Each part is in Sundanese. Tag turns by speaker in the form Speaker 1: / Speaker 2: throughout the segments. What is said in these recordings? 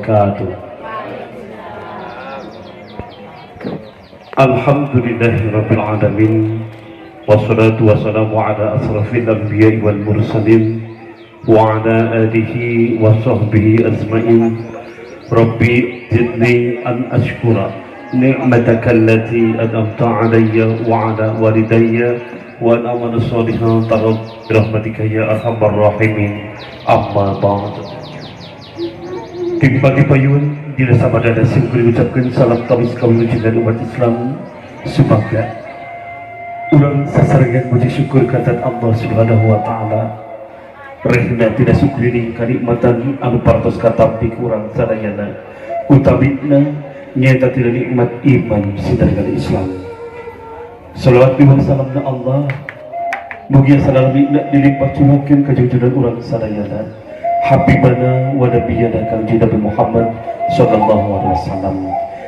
Speaker 1: Wabarakatuh. Alhamdulillahi rabbil alamin. Wassalatu wassalamu ala asrafil anbiya'i wal mursalin wa ala alihi wa sahbihi ajma'in. Rabbi zidni an ashkura ni'mataka allati an'amta alayya wa ala walidayya wa an a'mala salihan tarad birahmatika ya arhamar rahimin. Amma ba'd. Di payun dina sabada sim kuring ucapkeun salam tawis kawilujengan umat Islam. Sumaga urang sasarengan puji syukur ka Allah Subhanahu wa Taala, rehna tina sukrining kanikmatan anu parantos katampi ku urang sadayana, utamina nyaeta tina nikmat iman sinareng Islam. Salawat miwah salamna Allah mugia salalmina dilimpah curahkeun ka junjunan urang sadayana, Habibana wa nabiyana Kangjeng Nabi Muhammad sallallahu alaihi wasallam,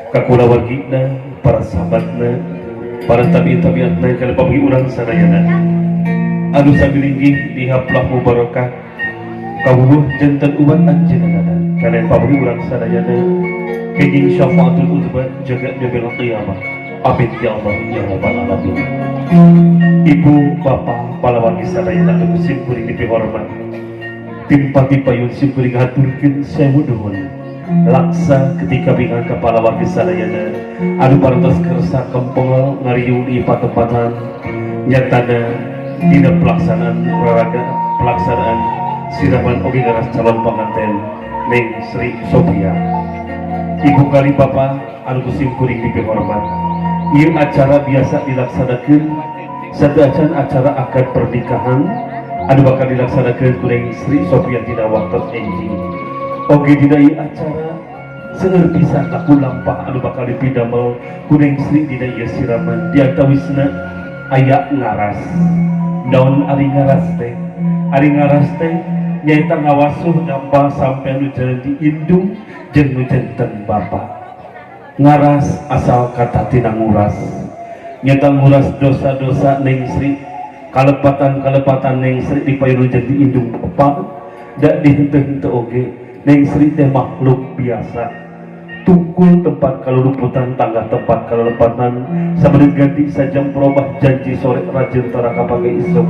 Speaker 1: ka kulawargina, para sahabatna, para tabi'in tabi'atna, kana pabagi urang sadayana anu samilinggih di haplah mubarakah kawuh janten umat anjeunna, kana pabagi urang sadayana kenging syafaatul uzma jaga yaumil qiyamah. Amin ya Allah ya Rabbal alamin. Ibu bapak palawargi sadayana anu sim kuring dipihormat, timpati payun sim kuring haturkeun sewu nuhun laksa ketika bingan kepala wargi sadayana anu parantos kersa kempel ngariung di patempatan nyatana dina pelaksanaan raraga pelaksanaan siraman oge ngaras calon pengantin Neng Sri Sophia. Ibu kali bapak anu ku sim kuring dipihormat, ieu acara biasa dilaksanakan sateuacan acara akad pernikahan anu bakal dilaksanakan ku Neng Sri Sophia dina waktu enjing. Oge dina ieu acara seueur pisan laku lampah anu bakal dipidamel ku Neng Sri dina ieu siraman. Di antawisna aya ngaras. Naon ari ngaras teh? Ari ngaras teh nyaeta ngawasuh dampa sampai anu jadi indung jeung nu janten bapa. Ngaras asal kata tina nguras, nyata nguras dosa-dosa Neng Sri, kalepatan-kalepatan Neng Sri di payun jadi indung bapa. Da dihenteu-henteu oge Neng Sri teh makhluk biasa, tungkul tempat kaluluputan, tangga tempat kalelepatan, sabenerna ganti sajam perobah janji sore rajin tara kapake isuk.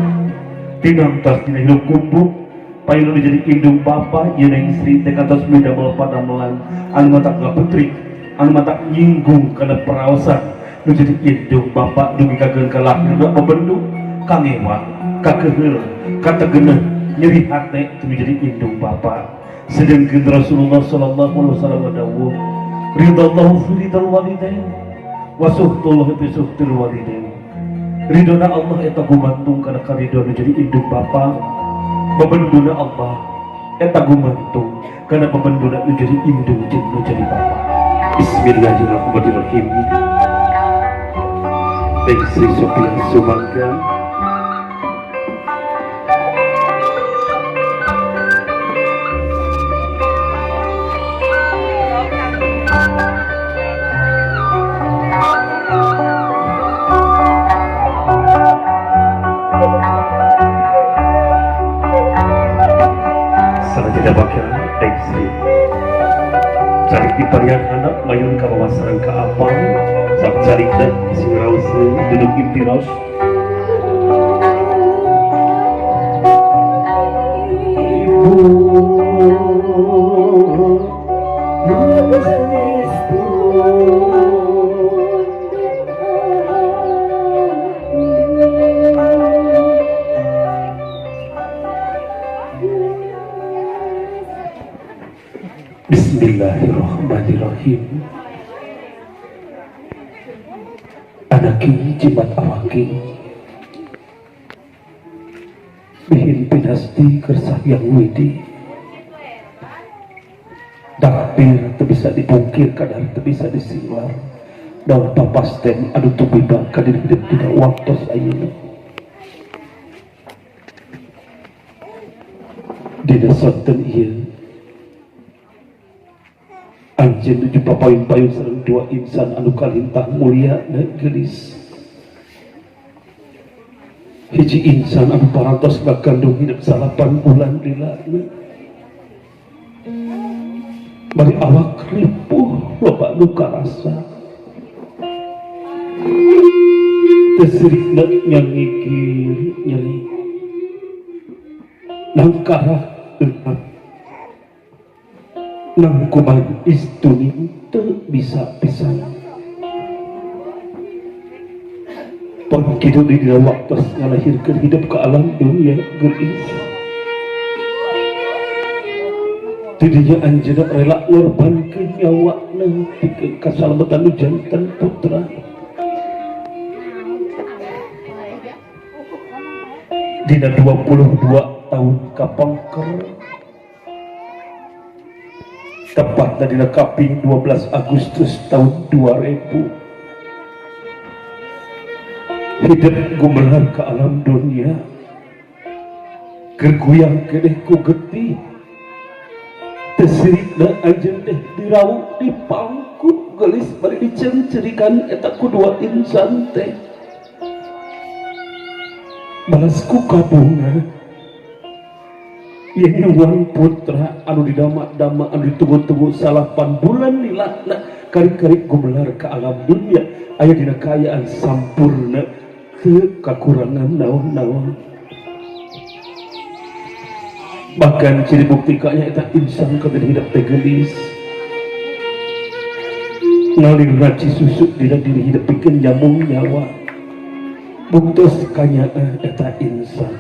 Speaker 1: Tinamtos dina hirup kumbuk payun jadi indung bapa, ieu Neng Sri teh kantos midamel padamelan anu matak ngapetrik, anu matak nyinggung kana peraosan nu jadi indung bapa dugi kageun ka lahir bebendu kangewa kakeheul kategeuneuh nyeri hate itu menjadi indung bapa. Sedangkan Rasulullah sallallahu alaihi wasallam dawuh, ridallahu fi ridal walidain wa suhtullah fi suhtil walidain. Ridona Allah eta gumantung kana karidona jadi indung bapa, bebenduna Allah eta gumantung kana bebenduna nu jadi indung jeung nu jadi bapa. Bismillahirrahmanirrahim. Neng Sri Sophia sumangga. Selanjutnya bakal Neng Sri cari di parian handap mayun ka bawah sareng ka apang sak carikna sing raoseun duduk iftirash. Ibu nulis. Bismillahirrahmanirrahim. Anaki jimat awaki bihin pinasti kersah yang widi. Takdir teu bisa dipungkir, kadar teu bisa disinglar. Daun papasten anu tumiba ka diri hidup dina waktos ayeuna. Dina sonten ieu anjeun nuju papayun-payun sareng dua insan anu kalintah mulia dan gelis. Hiji insan anu parantos ngagandung hidup 9 bulan lilana. Bari awak ripuh loba nu karasa. Teu sirikna nyangikir nyeri. Nangkarah enak. Nangkuman istuni teu bisa pisan. Pon kitu di dina waktos ngalahirkeun hidup ka alam dunia geulis. Ti dinya anjeunna rela ngorbankeun nyawana pikeun kasalametan nu janten putra. Dina 22 tahun kapangker tepatna dina kaping 12 Agustus tahun 2000 hidup gumelar ke alam dunia gerguyang keneh ku getih teu sirikna anjeun teh dirawu dipangku geulis bari diceungceurikan eta ku dua insan teh balas ku kabunga ieu nyuwun putra anu didama-dama anu ditunggu-tunggu salapan bulan lilana kari-kari gumelar ke alam dunia aya dina kaayaan sampurna teu kakurangan naon-naon. Bahkan ciri bukti kanya eta insan kabeh hidup teh geulis ngalir raci susu dina diri hidup pikeun nyambung nyawa buktos kanyaah eta insan.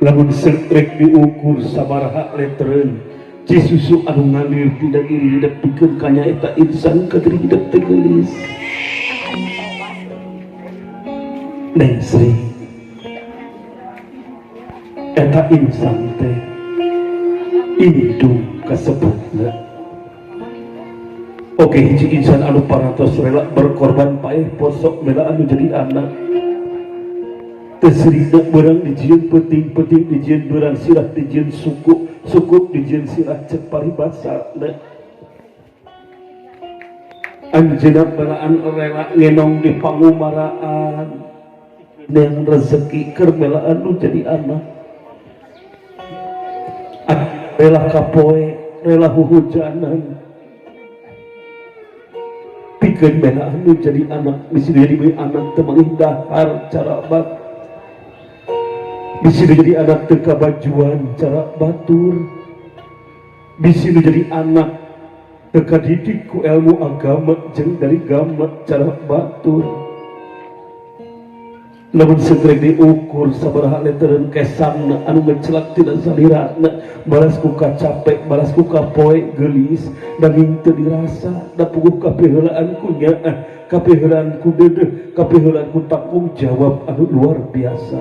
Speaker 1: Lamun setrek diukur sabaraha letreun ci susu anu ngalir dina diri hidup pikeun kanya eta insan kabeh hidup teh geulis. Neng Sri eta insan teh indung kasebutna. Oke hiji insan anu parantos rela berkorban paeh posok mela anu jadi anak. Teu sirina beurang dijieun peuting-peuting dijieun beurang sirah dijieun suku suku dijieun sirah cek paribasana. Anjeunna belaan rela ngenong di pangumaraan neang rezeki keur mela anu jadi anak. Rela kapoe rela huhujanan pikeun mela anu jadi anak. Bisi jadi anak teu meulih dahar cara bat, bisi jadi anak teu kabajuan cara batur, bisi jadi anak teu kadidik ku ilmu agama jeung dari gama cara batur. Lamun setrek diukur sabaraha letreun kesangna anu ngecelak tina salirana balas ku kacapek balas ku kapoe geulis daging teu dirasa da puguh kapiheulaan ku nyaah kapiheulaan ku deudeuh kapiheulaan ku tanggung jawab anu luar biasa.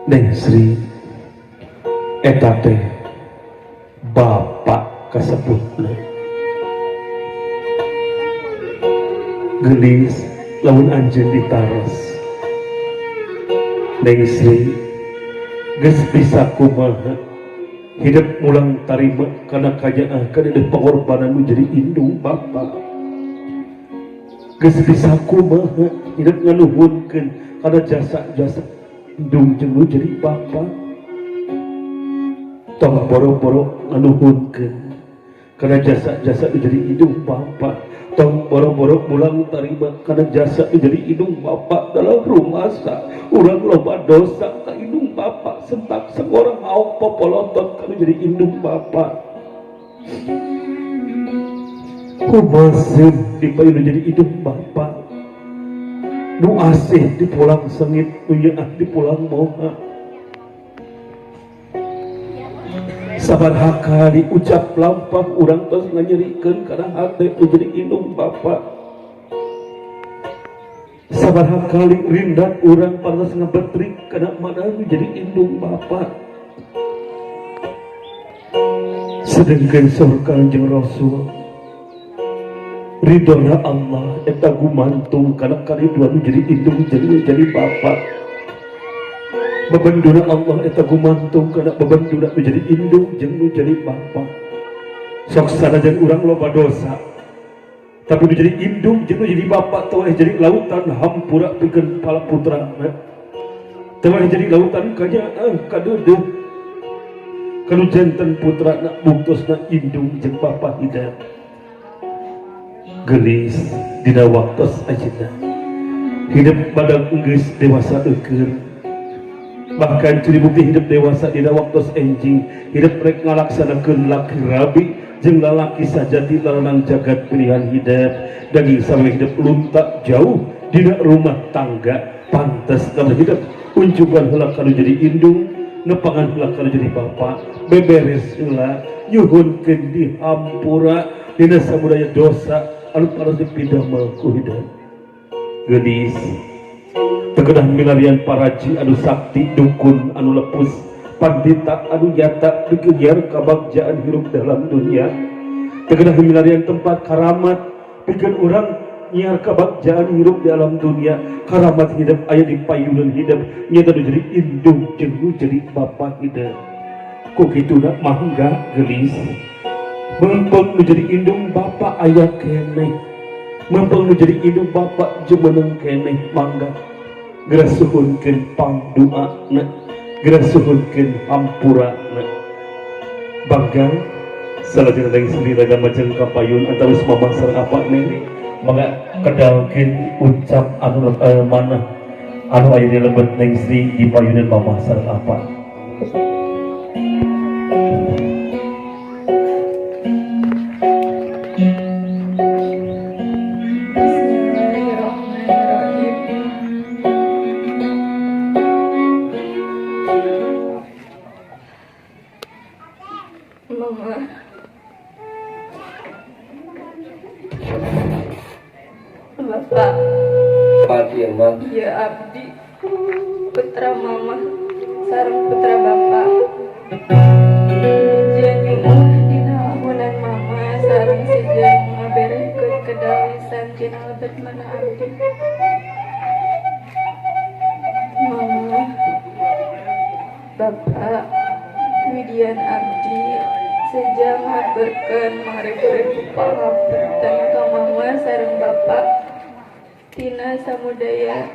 Speaker 1: Neng Sri eta teh bapak kasebutna geulis lamun anjeun ditaros. Neng Sri geus bisa kumaha hidup mulang tarima kana kanyaah kana deui pangorbanan nu jadi indung bapa. Geus bisa kumaha hidup nganuhunkeun kana jasa-jasa indung jeung nu jadi bapa. Tong boro-boro nganuhunkeun kana jasa-jasa nu jadi indung bapa. Tong boro-boro mulang tarima kana jasa nu jadi indung bapa. Dalam rumasa urang loba dosa ka indung bapa sentak sengora haok popolotot kana jadi indung bapa. Kumaseun dipayu nu jadi indung bapa nu asih dipulang sengit nu nyaah dipulang moha. Sabaraha kali ucap lampah urang tos nganyerikeun kana hate nu jadi indung bapa. Sabaraha kali rindat urang parantos ngebetrik kana mana nu jadi indung bapa. Sedengkeun saur Kangjeng Rasul ridhona Allah eta gumantung kana kariduan nu jadi indung jeung nu jadi bapa. Bebenduna Allah eta gumantung kana bebenduna nu jadi indung jeung nu jadi bapa. Sok sanajan urang loba dosa tapi nu jadi indung jeung nu jadi bapa teh jadi lautan hampura pikeun para putrana. Teh jadi lautan kanyaah kadeudeuh. Kanu janten putrana buktosna indung jeung bapa hidep. Geulis dina waktos ayeuna. Hidup badag geus dewasa eukeur. Bahkan ciri bukti hidup dewasa dina waktos enjing hidup rek ngalaksanakeun laki rabi jeung lalaki sajati lalanang jagat pilihan hidup daging sampai hidup lunta jauh dina rumah tangga pantes dalam hidup unjukan heula kanu jadi indung nepangan heula kanu jadi bapa beberes heula nyuhunkeun dihampura dina samudaya dosa anu paros dipidamel ku hidup. Geulis tegedah milarian paraji anu sakti dukun anu lepus pandita anu nyata dikejar kabagjaan hirup dalam dunia. Tegedah milarian tempat karamat pikeun urang nyiar kabagjaan hirup di alam dunia. Karamat hidup aya di payunan hidup nyata nu jadi indung jeung nu jadi bapa hidup. Ku kituna mangga geulis mempeng nu jadi indung bapa aya keneh, mempeng nu jadi indung bapa jumeneng keneh, mangga geura suhunkeun pangduana, geura suhunkeun hampurana. Bangga salajengna teh Sri Raga Majeng Kapayun antawis mamah sareng apa neng mangga kedalkeun ucap anu manah anu aya di lebet Neng Sri di payunan mamah sareng apa.
Speaker 2: Bismillahirrahmanirrahim. Mama, Bapak,
Speaker 3: Pak mah.
Speaker 2: Iya abdi, putra mama, sareng putra bapak. Ujian nyuwun dina lamunan mama sareng sejen ngaberekeun kedalisan tina lebet mana abdi. Mama, Bapak, Widian abdi seja ngaturkeun mangrebu-rebu pangapunten ka mama sareng bapak tina samudaya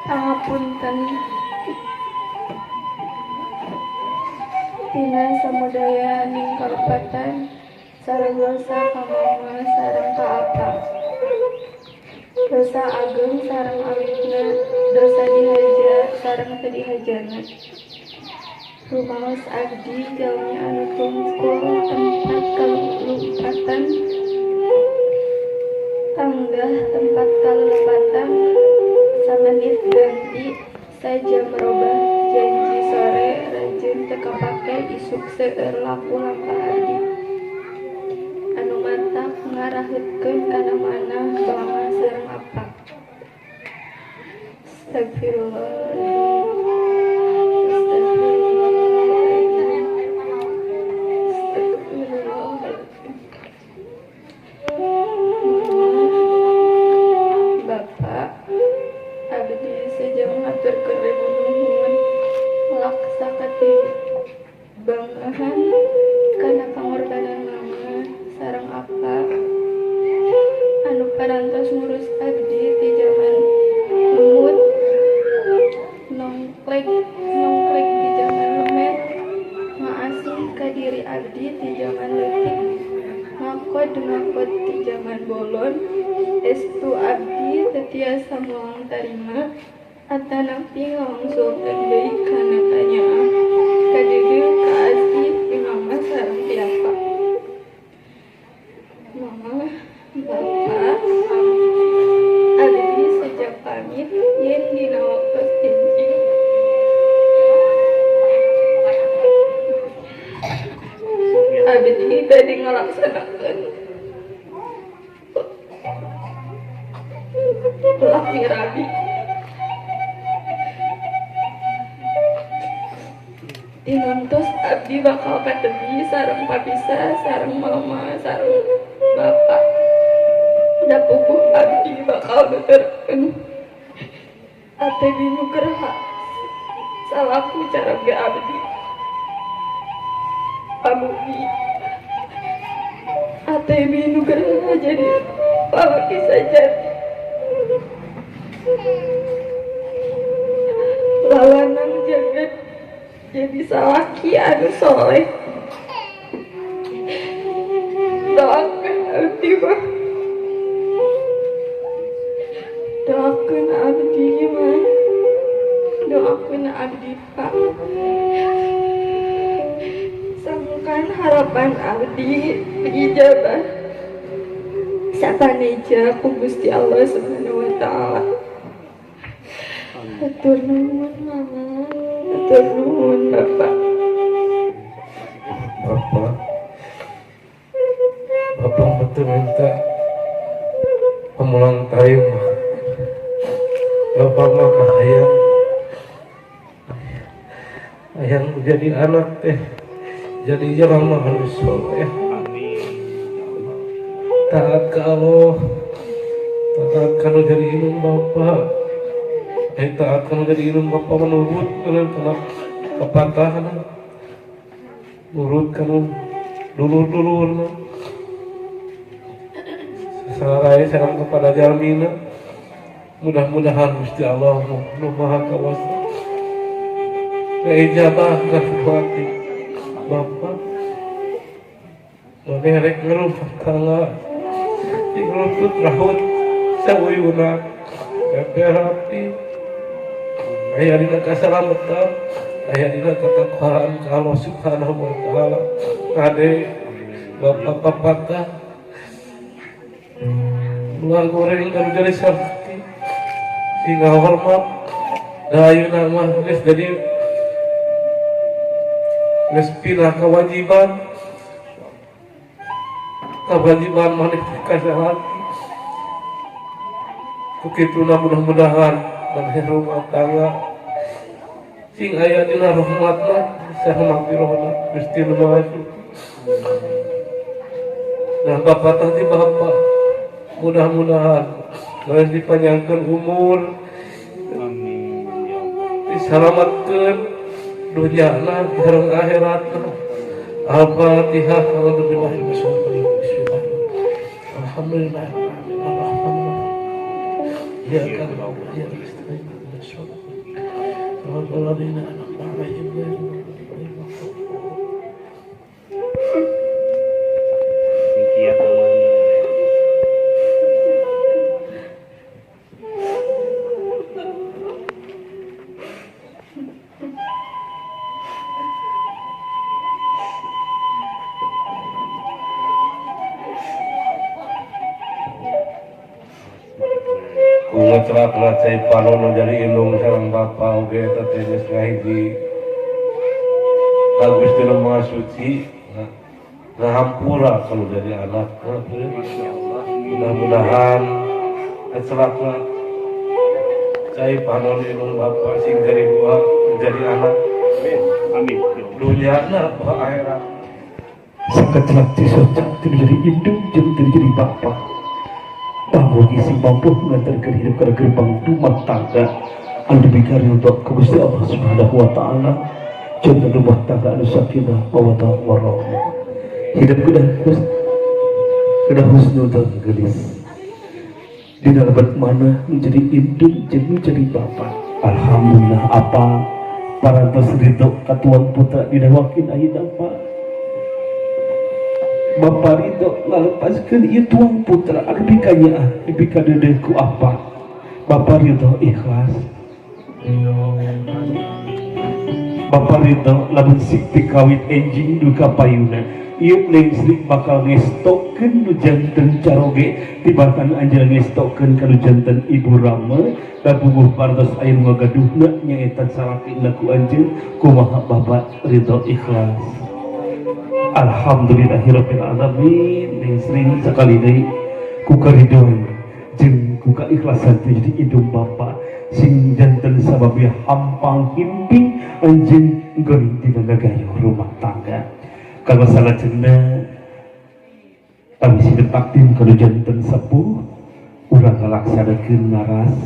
Speaker 2: pangapunten tina samudaya ning kalepatan sareng dosa ka mama sareng ka apa. Dosa ageng sareng alitna, dosa dihaja sareng teu dihajana. Rumaos abdi jalmi anu tungkul tempat kalumpatan, tanggah tempat kalumpatan, samenit ganti sajam robah janji sore rajin teu kapake isuk seueur laku lampah abdi. Anu matak ngaraheutkeun kana manah bangga sareng apa. Astagfirullahaladzim. Astagfirullahaladzim. Astagfirullahaladzim. Bapak, abdi seja ngaturkeun ribu nuhun laksa katibangahan kana pangorbanan mama sareng apa anu parantos ngurus abdi ti jaman lumut nongklek nongklek di jaman lemet ngaasih ka diri abdi ti jaman leutik ngakod ngakod ti jaman bolon estu abdi teu tiasa moal tarima atanapi ngawangsulkeun deui kana kanyaah kadeudeuh kaasih ti mama sareng ti apa. Mama, Bapak, abdi seja pamit yen dina waktos enjing abdi bade ngalaksanakeun laki rabi. Dinontos abdi bakal katebi sareng papisah sareng mama sareng bapak. Da puguh abdi bakal nuturkeun Atebi Nugraha salaku cara ge abdi. Pamugi Atebi Nugraha jadi lalaki sajati. Lawanan jagat jadi Salaki anu soleh. Doakeun abdi mah, doakeun abdi mah, doakeun abdi, Pak. Sangkan harapan abdi diijabah sapaneja ku Gusti Allah Subhanahu wa Ta'ala. Hatur nuhun, Mama, hatur nuhun, Bapak.
Speaker 3: Bapak, Bapak betul minta pemulang tayu mah. Bapak mah kahayang hayang jadi anak teh jadi jelema anu soleh, taat ke Allah, taat kanu jadi indung bapak, taat kanu jadi indung bapak, menurut kana kana kepatahan, nurut kanu dulur-dulur saraya sareng kepada jalmina. Mudah-mudahan Gusti Allah nu Maha Kawasa keijabah ka hati bapak. Maneh rek ngerumah tangga ngerutut rahut sauyuna kabeh rapi, aya dina kasalamatan, aya dina ketakwaan ka Allah Subhanahu wa Ta'ala. Kade bapak papatah ulah goreng kalau jadi salaki sehingga hormat da ayeuna mah geus jadi geus pindah kewajiban kewajiban maneh ka salaki. Ku kituna mudah-mudahan maneh rumah tangga sing aya dina rahmatna sareng magfirahna Gusti Nu Maha Suci. Nah, bapak tadi, bapak mudah-mudahan geus dipanjangkeun umur.
Speaker 1: Amin. Ya Allah.
Speaker 3: Disalamatkeun dunyana sareng akhiratna. Al-Fatihah. A'udzu billahi minasyaitonir rajim. Bismillahirrahmanirrahim. Alhamdulillah arrahmanirrahim. Iyyaka na'budu wa iyyaka nasta'in. Ihdinas siratal siratal ladzina an'amta 'alaihim ghairil maghdubi 'alaihim waladdallin.
Speaker 1: Sing kiat namanya.
Speaker 3: Ku ngecerakna cai panon nu jadi indung sareng bapa oge eta teh geus ngahiji ka Gusti Nu Maha Suci, ngahampura kalau jadi anak. Mudah-mudahan ngecerakna cai panon indung bapa sing jadi buah jadi anak.
Speaker 1: Amin. Amin. Ya Allah.
Speaker 3: Dunyana apa akhirat.
Speaker 1: Sakecelak cisocak teu jadi indung jeung teu jadi bapa. Pamugi sing mampu nganterkeun hidup kana gerbang rumah tangga anu dibikarido ku Gusti Allah Subhanahu wa Ta'ala. Janten rumah tangga anu sakinah, mawaddah, warahmah. Hidup kedah hus kedah husnudzon geulis. Dina lebet mana menjadi indung jeung menjadi bapa. Alhamdulillah, apa parantos ridho ka tuang putra dina wakin ayeuna, Pak? Bapak ridho ngalepaskeun ieu tuang putra anu dikanyaah dipikadeudeuh ku apa? Bapak ridho ikhlas. Bapak ridho lamun sikti kawin enjing duka payuna ieu Neng Sri bakal ngestokeun nu janten caroge tibatan anjeun ngestokeun ka nu janten ibu rama da puguh parantos aya nu ngagaduhna nyaeta salakina ku anjeun. Kumaha, Bapak ridho ikhlas? Alhamdulillahirabbil alamin. Neng Sri, sekali deui ku karidoan jeung ku kaikhlasan teh jadi indung bapa sing janten sababnya hampang himping anjeun geuning dina ngagayuh rumah tangga. Kalau salajengna kami hidup takdim kalau janten sepuh urang ngalaksanakeun ngaras.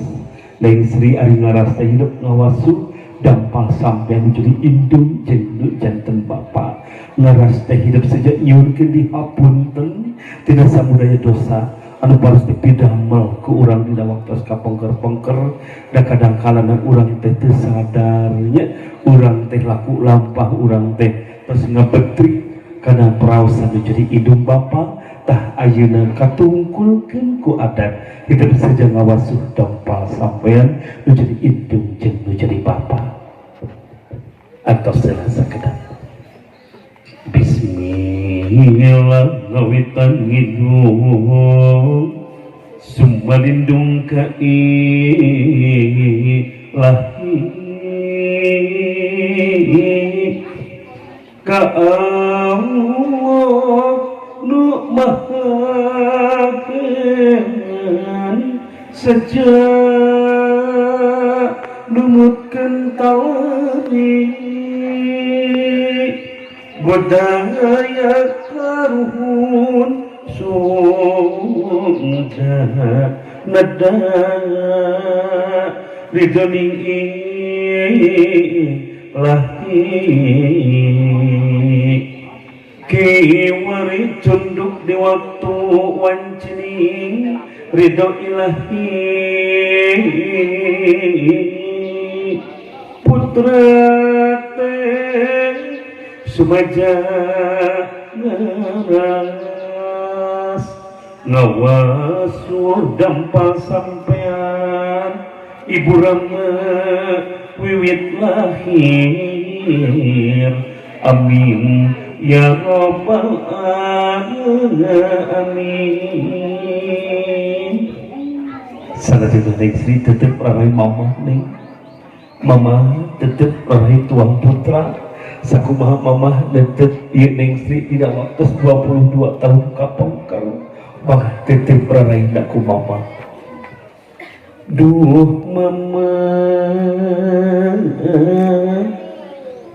Speaker 1: Neng Sri, ari ngaras teh hidup ngawasu dampal sampean jadi indung jeung nu janten bapa. Ngaras teh hidup sejak nyuhunkeun dihapunten tina samudaya dosa. Anu paras dipidamel ku urang dina waktu kapengker-pengker, da kadang kalana urang teh teu sadarnya, urang teh laku lampah urang teh terus ngebetrik kana praosan nu jadi indung bapa. Tah, ayeuna katungkulkeun ku adat kita bisa ngawasuh dampal sampean nu jadi indung jeung nu jadi bapa. Atos heula sakedap. Bismillah ngawitan ngidung, sumalindung ka ilahi, ka Allah nu maha kenan, sejak numutkeun tawari budaya karuhun Sunda nada ridhoning ilahi. Kiwari tunduk di waktu wancining ridho ilahi, putra teh sumaja ngaras ngawasu dampal sampean ibu rama wiwit lahir. Amin ya rabbal alamin. Salajengna istri tetep rarai mama nih, mama tetep rarai tuang putra. Sakumaha mama tetep ieu Neng Sri dina waktu 22 tahun kapengker mah tetep rarai ku mama. Duh mama,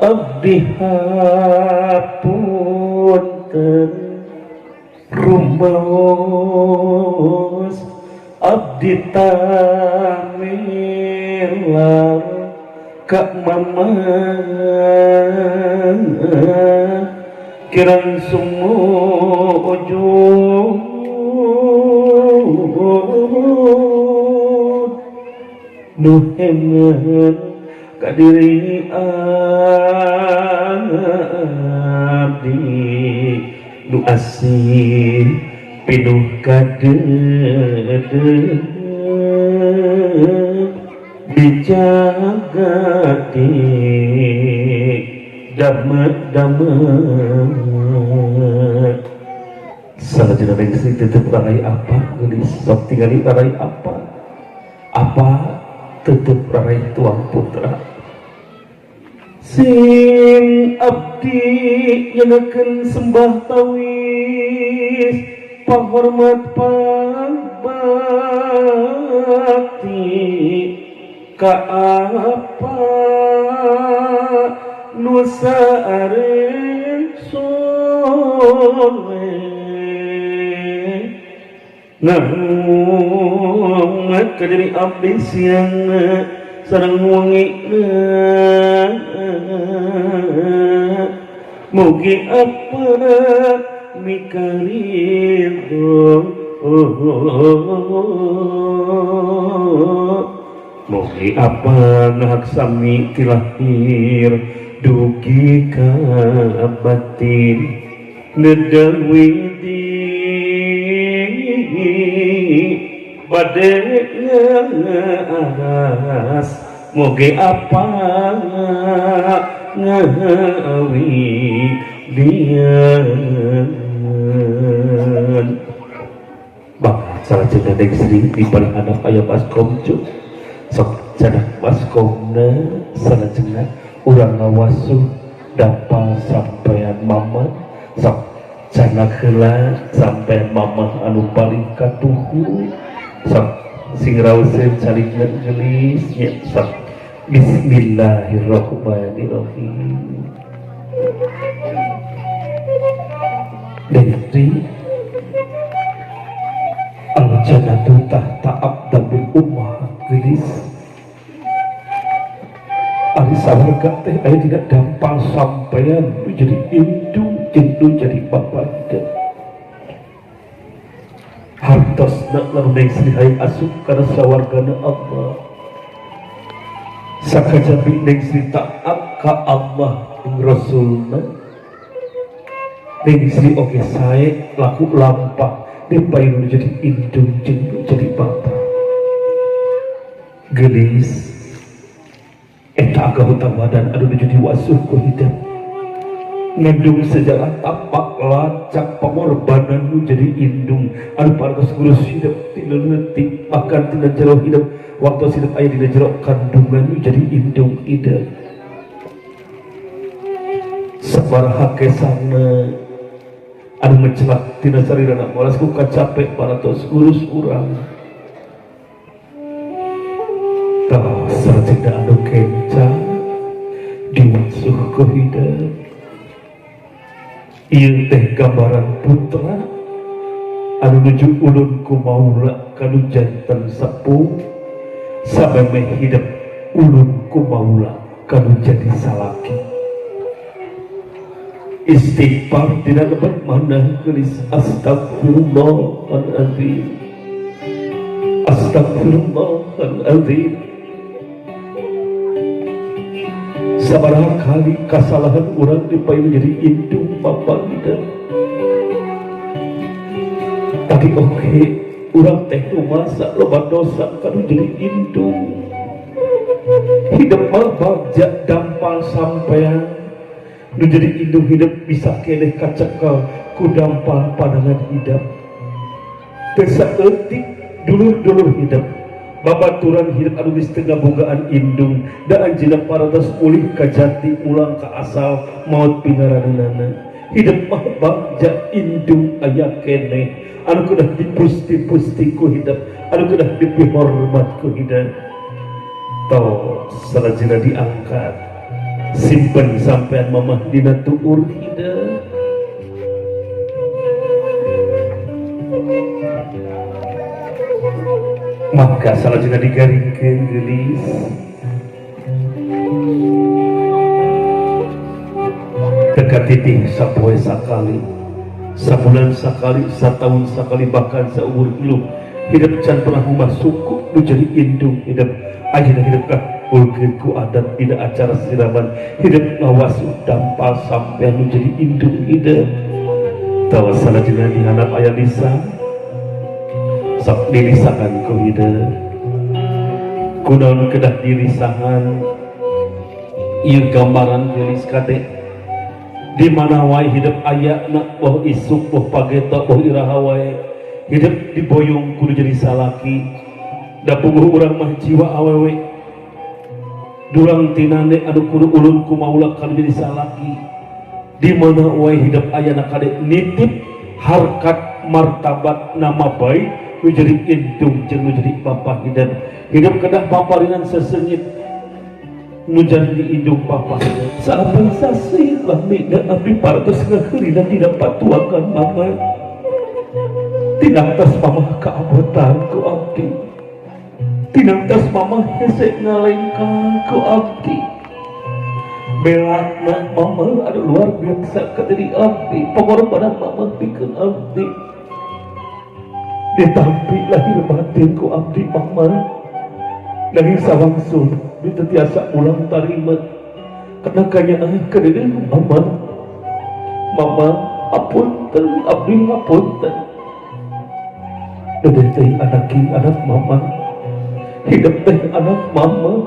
Speaker 1: abdi hapunten, rumaos abdi tamilar ka mama, kirang sumujud nu hemen ka diri abdi nu asih pinuh kadeudeuh, dijaga di dame-dame. Salajengna Neng Sri tetep rarai apa geulis, sok tingali rarai apa, apa tetep rarai tuang putra. Sing abdi nyenakeun sembah tawis, pahormat pabakti ka apa nu saareng soleh, ngahormat ka diri abdi siang sareng wengi. Mugi apa mikaridho, mugi apa ngahak sami ti lahir dugi ka batin, nedal widi bade ngaras, mugi apa ngawi dian. Bang salajengna Neng Sri di pada anak aya baskom cu, sok cadak baskomna. Salajengna urang ngawasuh dampal sampean mama. Sok canak heula sampean mama anu paling katuhu. Sok sing raoseun saling geulis nya. Sok, bismillahirrahmanirrahim. Neng Sri, al jannatu tahta aqdamil ummahat. Geulis, ari sawarga teh aya dina dampal sampean nu jadi indung jeung nu jadi bapa. Hartosna lamun Neng Sri hayang asup kana sawargana Allah, sakajabi Neng Sri taat ka Allah jeung Rasulna. Neng Sri oge sae laku lampah di payun jadi indung jeung jadi bapa. Geulis, eta anggota badan anu nuju diwasuh ku hidup, ngandung sejarah tapak lacak pengorbanan nu jadi indung anu parantos ngurus hidup tina leutik, bahkan tina jero hidup, waktu hidup aya dina jero kandungan nu jadi indung hidup. Sabaraha kesana anu mencelak tina sarirana molas ku kacape parantos ngurus urang. Tah, sarajina anu kenca diwasuh ku hidup. Ieu teh gambaran putra anu nuju ulun ku maula kanu janten sepuh, samemeh hidup ulun ku maula kanu jadi salaki. Istighfar tidak lebat mana, gelis. Astagfirullahaladzim, astagfirullahaladzim. Sabaraha kali kasalahan urang dipayun jadi indung bapak hidup. Tadi oke urang teh rumasa loba dosa kanu jadi indung hidup mah bagja dampal sampean nu jadi indung hidup bisa keneh kacekal ku dampal pandangan hidup. Teu saeutik dulur-dulur hidup, babaturan hidup anu geus teu ngabogaan indung, da anjeunna parantos mulih ka jati, ulang ka asal, maot pingaraneunana. Hidup mah bagja indung aya keneh anu kedah dipusti-pusti ku hidup, anu kedah dipihormat ku hidup. Tau, salajengna diangkat, simpen sampean mamah dina tuur hidup. Maka salajengna digaringkeun, geulis. Teka titih sapoe sakali, sabulan sakali, satahun sakali, bahkan saumur hidup hidup can pernah ngubah suku nu jadi indung hidup. Ayeuna hidup kah ulkeun ku adat dina acara siraman, hidup ngawasuh dampal sampean nu jadi indung hidup. Tawa, salajengna dihandap aya lisan, sok dilisahan ku hidup. Kunaon kedah dilisahan? Ieu gambaran, geulis, kade. Di mana wae hidup aya na, boh isuk, boh pageto, boh iraha wae, hidup diboyong kudu jadi salaki. Da puguh urang mah jiwa awewe, dulang tinane anu kudu ulun ku maula kanu jadi salaki. Di mana wae hidup aya na, kade nitip harkat martabat nama baik nu jadi indung jeung nu jadi bapa hidup. Hidup kedah paparinan sesengit nu jadi indung bapa hidup. Saben sasih lami dan abdi parantos ngaheurina dina patuangan mama. Tinangtas mama kaabotan ku abdi, tinangtas mama hese ngalengkah ku abdi. Belana mama anu luar biasa ka diri abdi, pengorbanan mama pikeun abdi ditampi lahir batin ku abdi mama. Nanging sawangsul di teu tiasa ulang tarima karena kanyaah ka diri mama. Mama, apunten, abdi ngapunten. Dedeh teh anak anak mama, hidup teh anak mama,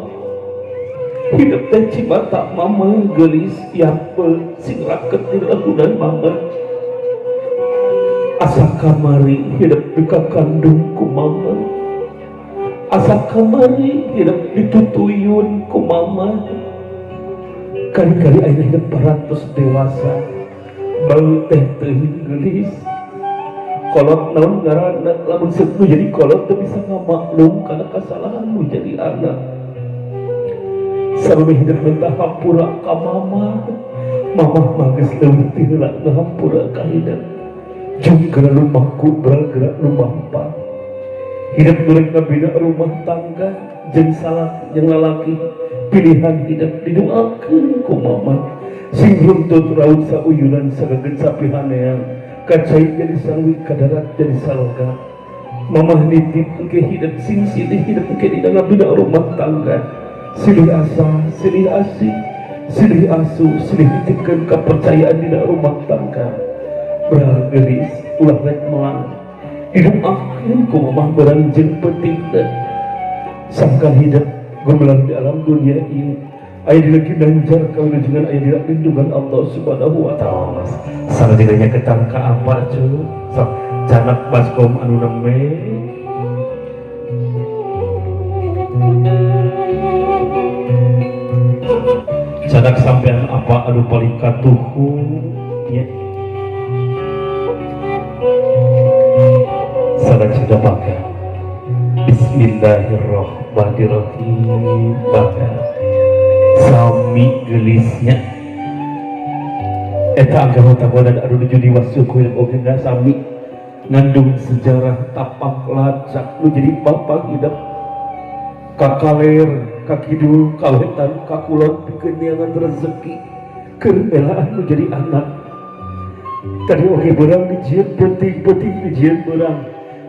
Speaker 1: hidup teh cimata mama. Gelis, yape sing raket di lagunan mama. Asa kamari hidup duka kandung ku mama, asa kamari hidup ditutuyun ku mama. Kali-kali ayeuna hidup parantos dewasa, bau teh teuing, geulis. Kolot naon ngaranna lamun seut nu jadi kolot teu bisa ngamaklum kana kasalahan nu jadi anak. Sabab hidup minta hampura ka mama, mama mah geus leuwih ti heula ngahampura ka hidup. Jung geura lumaku, geura lumampah. Hidup nu rek ngabina rumah tangga jeung salaki jeung lalaki pilihan hidup, didoakeun ku mama sing runtut raut sauyunan, sagageun sapihanean, ka cai jadi sangwi, ka darat jadi salga. Mamah nitip engke hidup sing silih hidup engke di dalam bina rumah tangga, silih asah, silih asih, silih asuh, silih nitipkeun kepercayaan dina rumah tangga. Berang geulis, ulah rek melang, didoakeun ku mamah beurang jeung peutingna. Sangkan hidup gumelar di alam dunia ieu aya dina ginanjar kawilujengan, aya dina lindungan Allah Subhanahu wa Taala. Salajengna ketang ka apa cu? Sok canak baskom anu nembe. Canak sampean apa anu paling katuhu nya? Salajengna maka bismillahirrahmanirrahim, maka sami gelisnya eta agama takodan anu nuju diwasu ku hidup oge sami ngandung sejarah tapak lacak nu jadi bapak hidup kakaler, kakidul, kawetan, kakulon pikeun neangan rezeki keur belaan nu jadi anak tadi oge beurang dijieun peuting-peuting, dijieun beurang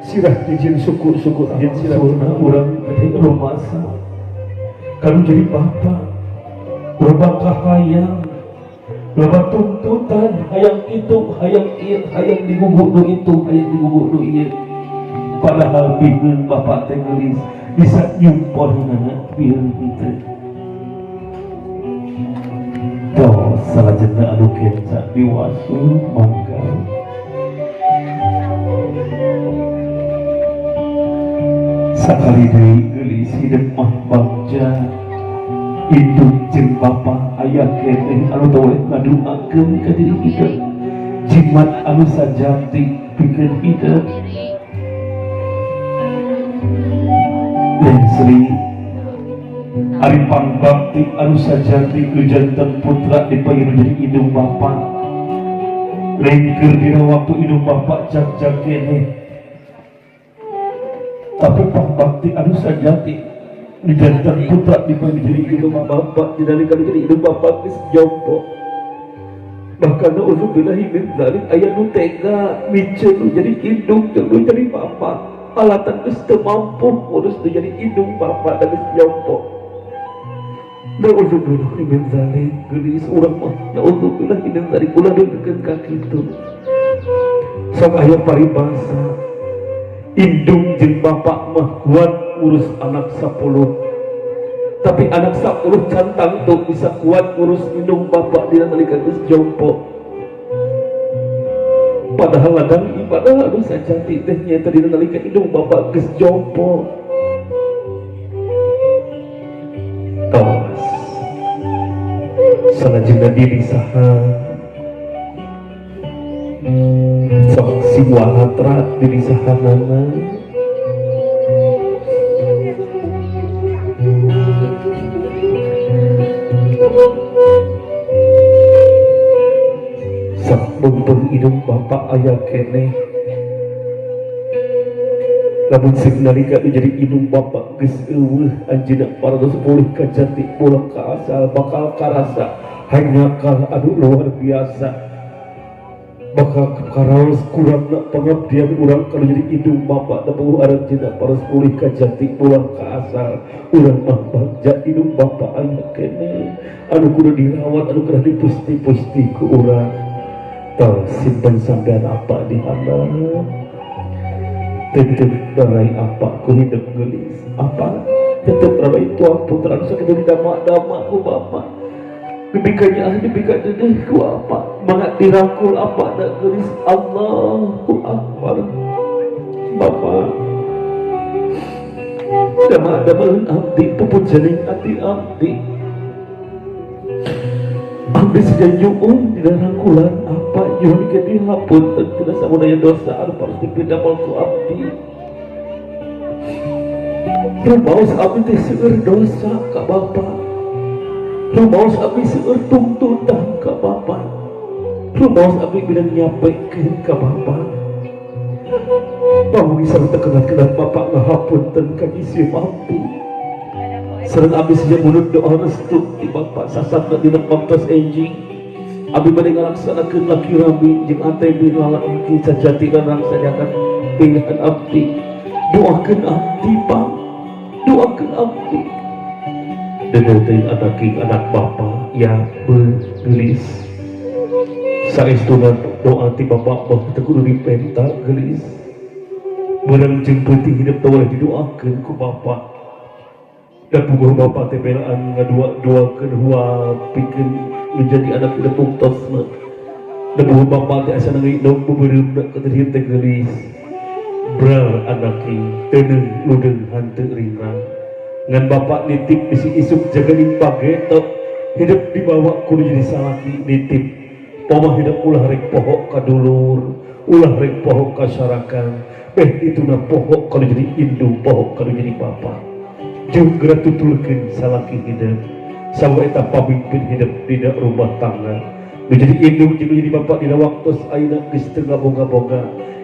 Speaker 1: sirah, dijieun suku-suku, dijieun sirah. Urang gede rumasa kalau jadi bapak loba kahayang, loba tuntutan, hayang itu, hayang ieu, hayang digugu nu itu, hayang digugu nu ieu. Padahal bingung bapak teh geulis bisa nyumporna bieun henteu. Tuh, salajengna anu kenca diwasu mangga. Sakali deui geulis, hidup mah bagja, indung jeung bapa aya keneh anu teu ngaduakeun ka diri hidup, jimat anu sajati pikeun hidup. Neng Sri, ari pangbakti anu sajati nu janten putra dipanggil jadi indung bapa lain keur dina waktu indung bapa jag-jag keneh, tapi pangbakti anu sajati nu janten putra dipanggil jadi indung bapa dinalika jadi indung bapa geus jompo. Bahkan naudzubillahi min dzalik, aya nu tega miceun nu jadi indung jeung nu jadi bapa, alatan geus teu mampu ngurus nu jadi indung bapa dan geus jompo. Naudzubillahi min dzalik. Geulis urang mah naudzubillahi min dzalik, ulah deukeun ka kitu. Sok aya paribasa, indung jeung bapak mah kuat ngurus anak 10, tapi anak 10 can tangtu bisa kuat ngurus indung bapak dina nalika geus jompo. Padahal ladang ibadah anu sajati teh nyaeta dina nalika indung bapak geus jompo. Tos, salajengna diri saha? Sok si wahatra, diri sahanana? Sok mumpung indung bapak aya keneh, lamun sing nalika nu jadi indung bapak geus euweuh, anjeunna parantos pulih ka jati, pulang ka asal, bakal karasa hanjakal anu luar biasa, bakal karaos kurangna pengabdian urang kalau jadi indung bapak da puguh aranjeunna parantos pulih ka jati, pulang ka asal. Urang mah bagja indung bapak aya keneh anu kudu dirawat, anu kudu dipusti-pusti ku urang. Tah, simpen sampean apa di handap, tetep darai apa ku hidup geulis, apa tetep darai tuang putra anu sakitu didama-dama ku bapak, dibikanya ah, dibika dedeh ku apa, mangga dirangkul apa da geulis. Allahu Akbar. Bapak dama-dama abdi, pupujaning ati abdi, abdi saja nyuun di rangkulan apa, nyuhun ke dihapunten tina samudaya dosa anu harus dipidamel ku abdi. Rumaos abdi teh seueur dosa ka bapa, rumaos abdi seueur tuntutan ka bapa, rumaos abdi bidang nyapekeun ka bapa. Pamugi sareng tekenat-kenat bapak ngahapunten ka jisim abdi. Sareng abdi saja munut doa restu ti bapak sasatna dina waktos enjing abdi bade ngalaksanakeun laki rami jeung ATB lalaki sajati lan rangsanyakan pilihan abdi. Doakeun abdi, Pak, doakeun abdi. Deudeuh teuing anak anak bapak ya geulis. Saestuna doa ti bapak mah teu kudu dipenta, geulis. Beurang jeung peuting hidup teu boleh didoakeun ku bapak. Da puguh bapak teh belaan ngadua-duakeun huap pikeun nu jadi anak hidup buktosna. Da puguh bapak teh asa ngindong beubeureumpna ka teu teh geulis. Bral anaki teuneung ludeung hanteu ringrang. Ngan bapak nitip bisi isuk jagain pageto hidup dibawa kudu jadi salaki nitip. Poma hidup ulah rek poho ka dulur, ulah rek poho ka sarakan, beh dituna poho kalau jadi indung, poho kalau jadi bapak. Jeung geura tutulkeun salaki hidup. Sawa eta pamimpin hidup dina rumah tangga. Nu jadi indung jeung nu jadi bapak dina waktos ayeuna geus teu ngaboga-boga.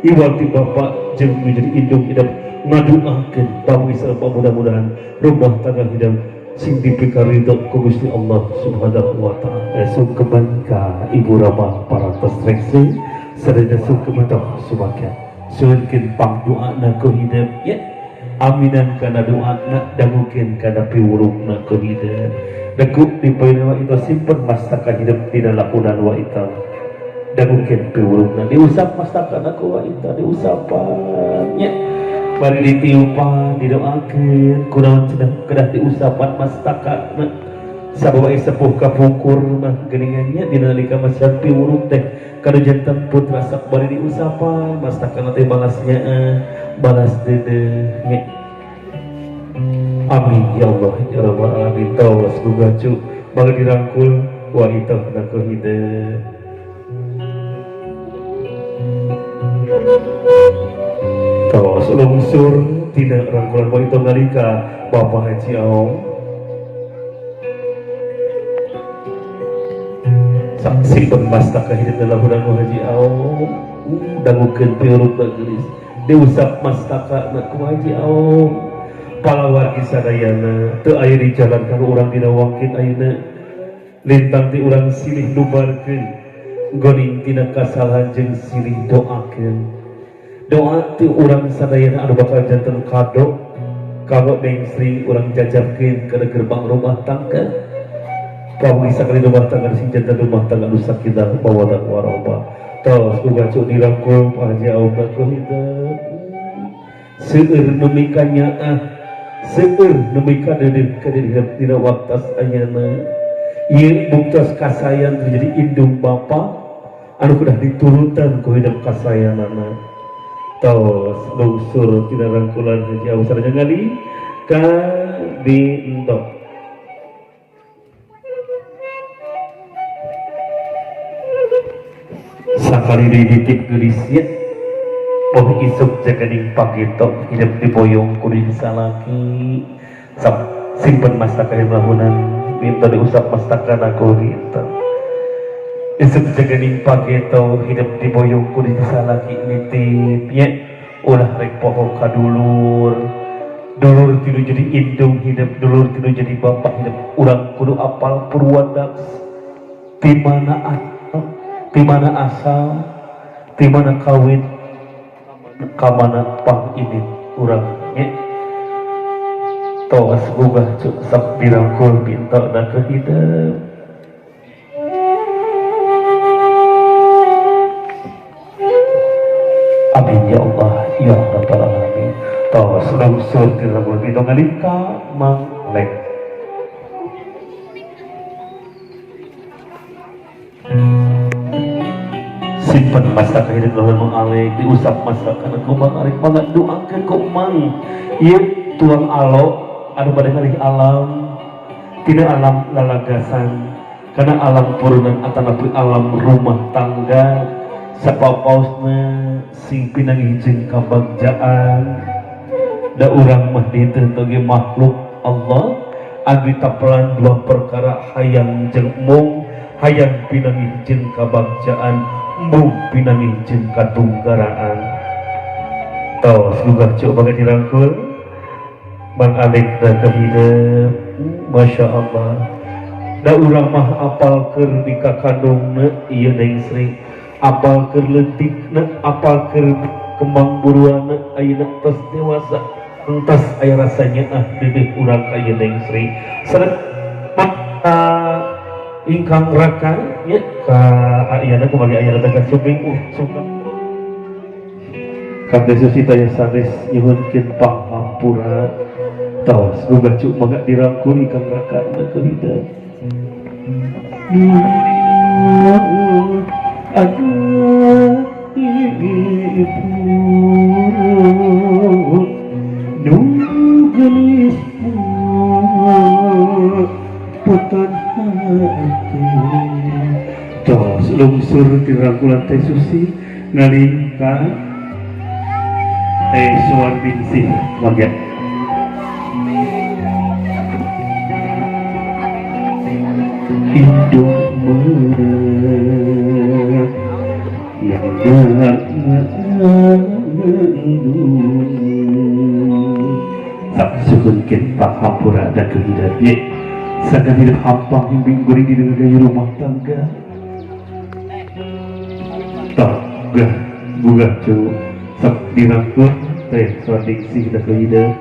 Speaker 1: Iwal ti bapak jeung nu jadi indung hidup ngaduakeun pamisa mudah-mudahan rumah tangga hidup sing dipikaridho ku Gusti Allah Subhanahu wa taala. Sungkeman ka Ibu Rama parantos rekse sadaya sungkeman toh sumaga. Suhunkeun pangdoana ku hidup ya. Aminan kana doana, dangukeun kana piwurukna ku hidup. Deku dipayuna wa itu simpen mastaka hidup dina lakunan wa itu. Dangukeun piwurukna diusap mastakana ku wa itu diusapan ya. Bari ditiupan didoakeun kunaon cenah kedah diusapan mastaka sabab aya sepuh kapungkur mah geuningan nya dina nalika masihan piwuruk teh kanu janten putra sok bari diusapan mastakana teh balasnya balas deudeuh nya. Amin ya Allah ya rabbal alamin. Tos gugacu bagi dirangkul wa itah na hideung. Tos lungsur tina rangkulan wa itah nalika Bapak Haji Aom. Saksi pemastaka hidup dalam bulan Haji Aom. Dangukeun piuruk bagelis. Diusap mastaka na ku Haji Aom. Palawargi sadayana teu aya di jalan kanggo urang dina wangkit ayeuna. Lintang ti urang silih nubarkeun goning tina kasalahan jeung silih doakeun. Doa ti urang sadayana anu bakal janten kado kanggo Neng Sri urang jajabkeun kana gerbang rumah tangga. Pamugi sakali rumah tangga sing janten rumah tangga nu sakinah mawaddah warahmah. Tos ugacu dirangkul Pak Haji Aom ku hideung. Seueur nu mikanyaah, seueur nu mikadeudeuh ka dina waktos ayeuna. Ieu buktos kasayan terjadi indung bapa anu kedah diturutan ku hidup kasayanana. Tos lungsur tina rangkulan Haji Aom sareng ngali ka Binto. Sakali deui ditip geulis nya. Oh isuk jaganing pageto hidup diboyong kudu salaki. Sok simpen mastaka lahunan minta diusap mastaka ku minta. Isuk jaganing pageto hidup diboyong kudu salaki nitip nya. Ulah rek poho ka dulur. Dulur tilu jadi indung hidup, dulur tilu jadi bapak hidup. Urang kudu apal purwadaks. Ti mana asal, ti mana asal, ti mana kawin, kamana pang ini urang nya. Tos gugah cuk sok dirangkul minta na ke hidup. Amin ya Allah ya rabbal alamin. Tos lungsur dirangkul minta ngalika Mang Lek. Simpen mastaka hidup lawan Mang Alek, diusap mastaka ku Mang Alek, mangga doakeun ku Mang. Ieu tuang alo anu bade ngalih alam, tina alam lalagasan, kana alam purunan atanapi alam rumah tangga, sapapaosna sing pinanggih jeung kabagjaan. Da urang mah diteu toge makhluk Allah, anu ditapelan dua perkara hayang jeung embung, hayang pinanggih jeung kabagjaan, embung pinanggih jeung katunggaraan. Tos gugah cuk bagai dirangkul Mang Alek dan kehidup, Masya Allah. Da urang mah apal keur di kakandungna ieu Neng Sri, apal keur leutikna, apal keur Kembang buruana ayeuna tos dewasa entas aya rasanya ah dedeh urang ka ieu Neng Sri sareng ingkang raka nya ka ayana kumaha ayana teh suping suka Kang Susi taya sanes nyuhunkeun panghampura tos gugah cuk mangga dirangkul ingkang raka na kehidupan aduh ibu nu geulis putan hati tos lungsur dirangkulan Teh Susi ngalingka Teh Suwarningsih mangga indung suhunkeun panghampura da kehidupan ye sangkan hidup hampang himbing guring di gaya rumah tangga toh gah gugah cu sok dirangkul teh Suwarningsih da kehidupan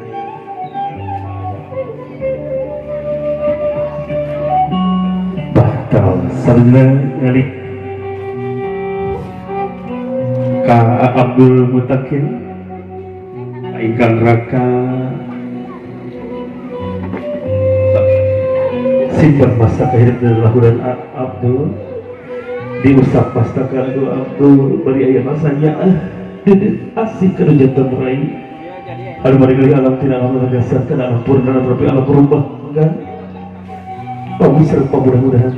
Speaker 1: bahtal sarjana ngalih ka Abdul Mutakin ingkang raka simpan masa kehidupan dan lahuran Abdul diusap pastaka Abdul bari aya rasanya asik kanu jantan rai anu bari kali alam tina alam legasan kana alam purna tapi alam berubah enggak bagus sareng mudah-mudahan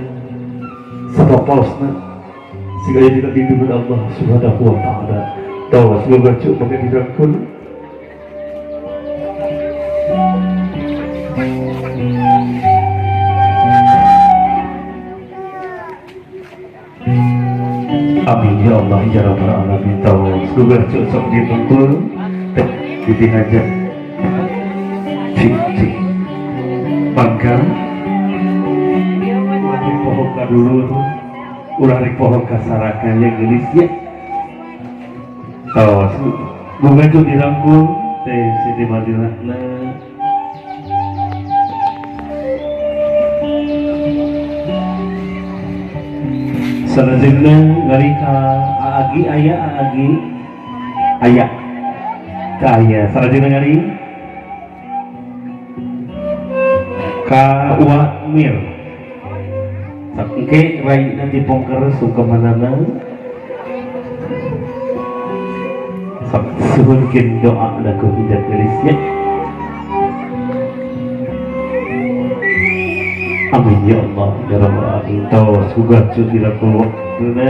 Speaker 1: sapapaosna sehingga tidak dilindungi Allah Subhanahu wa taala. Tawas semoga cuk maka dirangkul. Amin ya Allah ya rabbal alamin. Tawas semoga cuk sok dirangkul teh Siti Hajar. Cik cik. Bangga ulah dipoho ka dulur, ulah dipoho ka saraka yang geulis ya. Tos bunga itu dirangkul teh Siti Madinah. Salajengna ngalika aagi aya aagi aya ka aya salajengna ngali ka Wamir sakengke rai nanti pongker sukamanana sok suhunkeun doa laku hidup gelis ya. Amin ya Allah ya rabbal alamin. Tos gugah cu dirangkul waktuna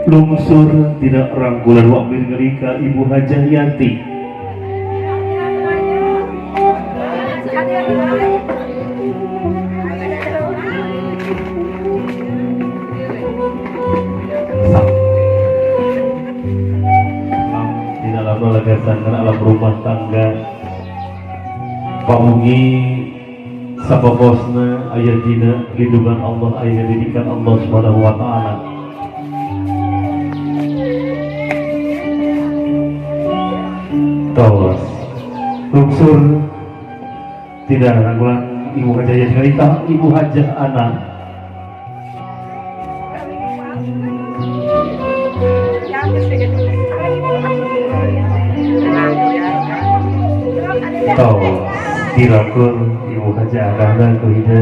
Speaker 1: lungsur tidak rangkulan Wamir ngerika Ibu Hajah Yanti. Di dalam lagasan alam rumah tangga pamugi sababosna aya dina lindungan Allah aya didikan Allah Subhanahu wa taala. Tos lungsur tidak rangkulan Ibu Hajah Yanti Ibu Hajah Ana. Tos dirangkul Ibu Hajah Ana kuhina.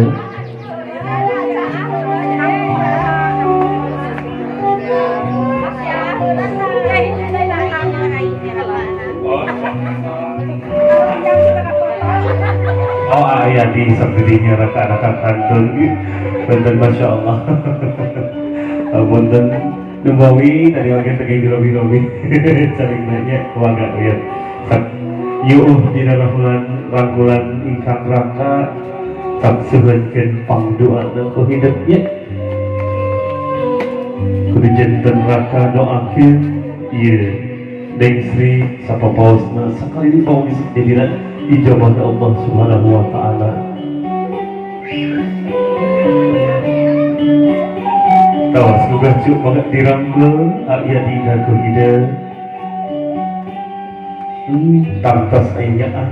Speaker 1: Oh ayah di sendirinya raka-raka kantun benten masya Allah. Punten Nubawi tadi oke pergi di lobi-lobi saling nanya keluarga ya. Yuh di dalam rangkulan ingkang raka tak suhunkeun pangdoa ku hidupnya kudu janten raka doakeun ieu Neng Sri sapapaosna sakali di paung jadina ijabah Allah Subhanahu wa taala. Boga cuk banget dirangkul aya dina ku hideung. Tangtos aya ah.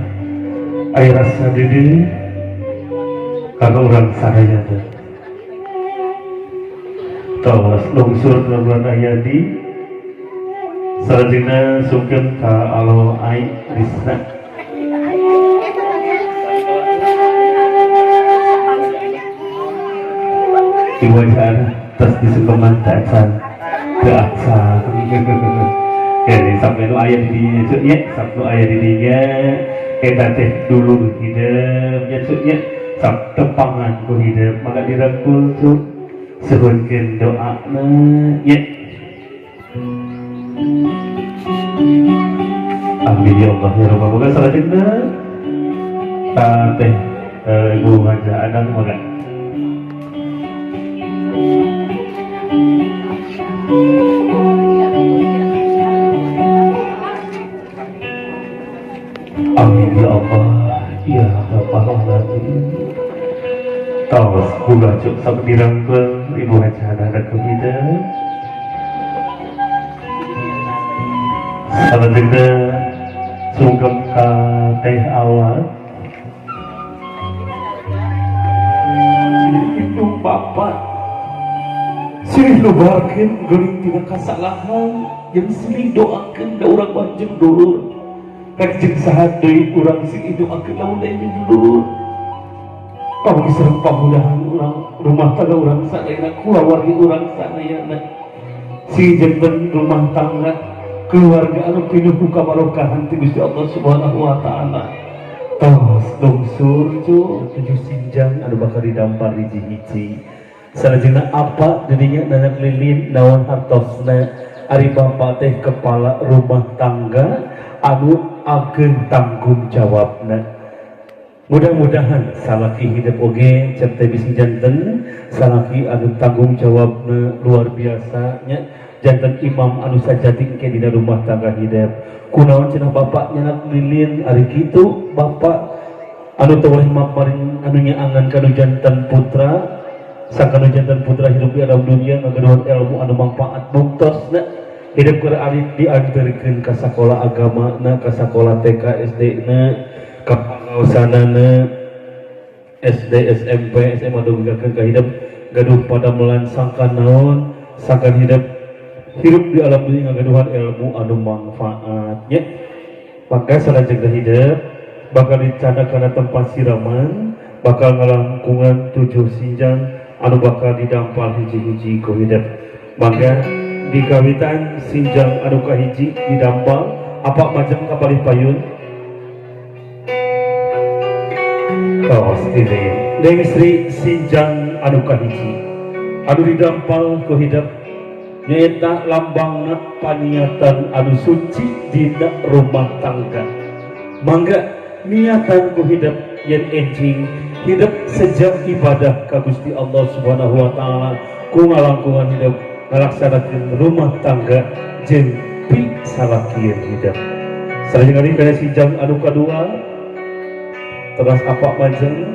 Speaker 1: Aya rasa deudeuh kana urang sadaya teh. Tos lungsur bulan Ayadi salajengna sungkeun ka Alo Ai Risna. Ibu acan tos disungkeman teh acan teu acan. Oke, sampai nu aya di dinya cuk nya, sampai nu aya di dinya eta teh dulur hideung nya cuk nya, sok tepangan ku hideung mangga dirangkul cuk. Suhunkeun doana nya. Amin ya Allah ya Rabbal alamin. Salajengna teh Ibu Hajah Anang mangga. Amin ya Allah ya Rabbal alamin. Tos buka cuk sok dirangkul Ibu Hajah Anang ku hideung. Salajengna sungkem ka teh awal. Itu bapak silih lubarkeun geuning tina kasalahan jeung silih doakeun da urang mah jeung dulur. Rek jeung saha deui urang sing doakeun lamun deui jeung dulur. Pamung sareng pamudahan urang rumah tangga urang sadayana kulawargi urang sadayana. Sing janten rumah tangga keluarga anu pinuh ku kabarokahan ti Gusti Allah Subhanahu wa taala. Tos lungsur cu tujuh sinjang anu bakal didampar hiji-hiji. Salajengna apa didinya nanak lilin naon hartosna ari bapa teh kepala rumah tangga anu ageng tanggung jawabna. Mudah-mudahan salaki hidup oge cep teh bisi janten salaki anu tanggung jawabna luar biasa nya, janten imam anu sajati engke dina rumah tangga hidup. Kunaon cenah bapak nyanak lilin ari kitu bapak anu teu boleh maparin anu nyaangan kanu janten putra, sakanu janten putra hidup di alam dunia ngagaduhan ilmu anu manfaat buktosna hidup keur alit diantarkeun ka sakola agama na, ka sakola TK SD na, ka pangaosanana SD SMP SMA dugikeun ka hidup gaduh padamelan sangkan naon sangkan hidup hirup di alam dunia ngagaduhan ilmu anu manfaat nya. Maka salajengna hidup bakal dicandak kana tempat siraman bakal ngalangkungan 7 sinjang anu bakal didampal hiji-hiji ku hidup. Mangga dikawitan sinjang anu kahiji didampal apa majeng ka palih payun. Tos ini Neng Sri sinjang anu kahiji anu didampal ku hidup nyaeta lambangna paniatan anu suci dina rumah tangga. Mangga niatan ku hidup yen enjing hidup sejak ibadah ka Gusti Allah Subhanahu wa taala ku ngalangkungan hidup ngalaksanakeun rumah tangga jeung pi salakieun hidup. Salajengna kana sinjang anu kadua teras apa majeng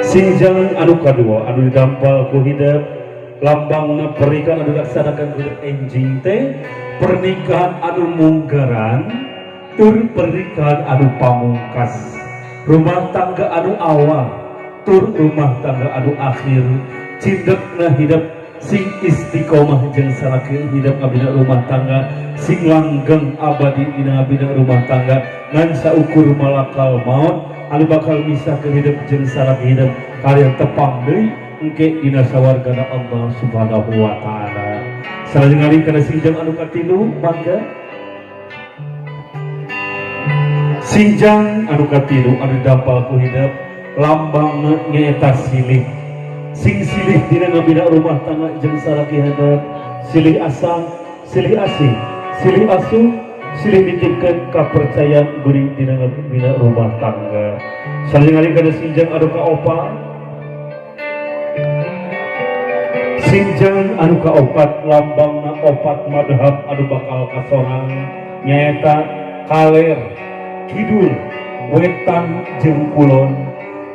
Speaker 1: sinjang anu kadua anu didampal ku hidup lambangna pernikahan anu dilaksanakan ku hidup enjing teh pernikahan anu munggaran tur pernikahan anu pamungkas, rumah tangga anu awal tur rumah tangga anu akhir. Cindekna hidup sing istiqomah jeung salaki hidup ngabina rumah tangga sing langgeng abadi dina ngabina rumah tangga ngan saukur malakal maut anu bakal misahkeun hidup jeung salaki hidup kalian tepang deui engke dina sawargana Allah Subhanahu wa taala. Salajengna kana sinjang anu katilu mangga sinjang anu katilu anu didampal ku hidup lambangna nyaeta silih. Sing silih dina ngabina rumah tangga jeung salaki hidup, silih asah, silih asih, silih asuh, silih nitipkeun kapercayaan geuning dina ngabina rumah tangga. Salajengna kana sinjang anu kaopat sinjang anu kaopat lambangna opat madhab anu bakal kasorang nyaeta kaler, kidul, wetan jeung kulon.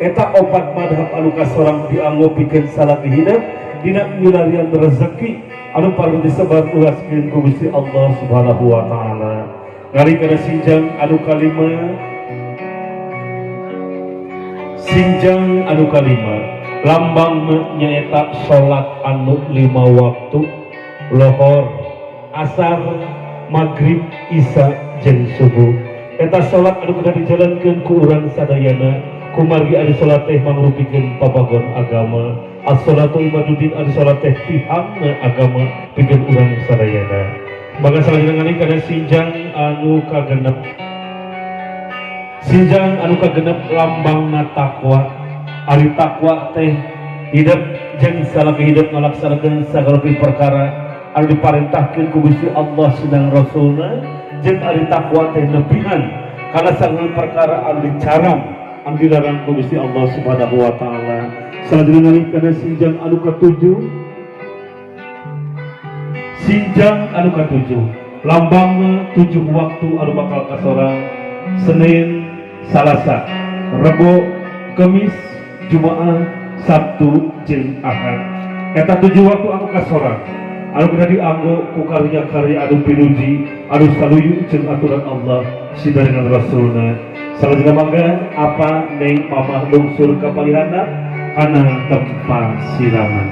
Speaker 1: Eta opat madhab anu kasorang dianggo pikeun salaki hidup Dina milarian rezeki anu perlu disebar luaskeun ku Gusti Allah Subhanahu wa taala. Ngalih kana sinjang anu kalima, sinjang anu kalima lambang nyaeta salat anu 5 waktu, lohor, asar, maghrib, isya jeung subuh. Eta salat anu kudu dijalankeun ku urang sadayana kumargi ari salat teh mangrupikeun papagon agama. As-salatu imaduddin, ari salat teh tihangna agama pikeun urang sadayana. Maka salajengna ngalih kana sinjang anu kagenep. Sinjang anu kagenep lambangna takwa. Ari takwa teh hidup jeung salaki hidup ngalaksanakeun sagala perkara anu diparentahkeun ku Gusti Allah sareng Rasulna, jeung ari takwa teh lebihan kana sagala perkara anu dicaram anu dilarang ku Gusti Allah Subhanahu wa taala. Salajengna ngalih kana sinjang anu katujuh. Sinjang anu katujuh lambangna 7 waktu anu bakal kasorang Senin, Salasa, Rebo, Kemis, Jumaah, Sabtu jeung Ahad. Eta 7 waktu anu kasorang anu kudu dianggo ku karya-karya anu pinuji anu saluyu jeung aturan Allah sidareungan Rasulna. Salajengna mangga apa neng mamah lungsur ka palihana kana tempat siraman.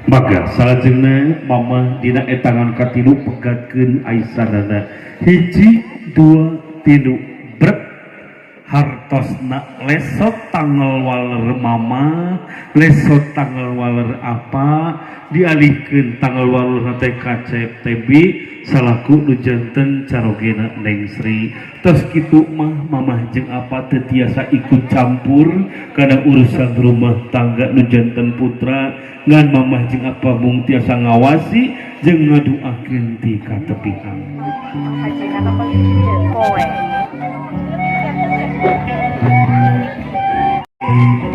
Speaker 1: Maka salajengna mama dina etangan katilu pegatkeun aisanana 1 2 3 brek hartosna lesot tanggal waler mama, lesot tanggal waler apa dialihkeun tanggal waler teh ka Cep Tebi salaku nu janten carogena Neng Sri. Tos kitu mah mamah jeung apa teu tiasa ikut campur kana urusan rumah tangga nu janten putra, ngan mamah jeung apa mung tiasa ngawasi jeung ngaduakeun ti katepihan.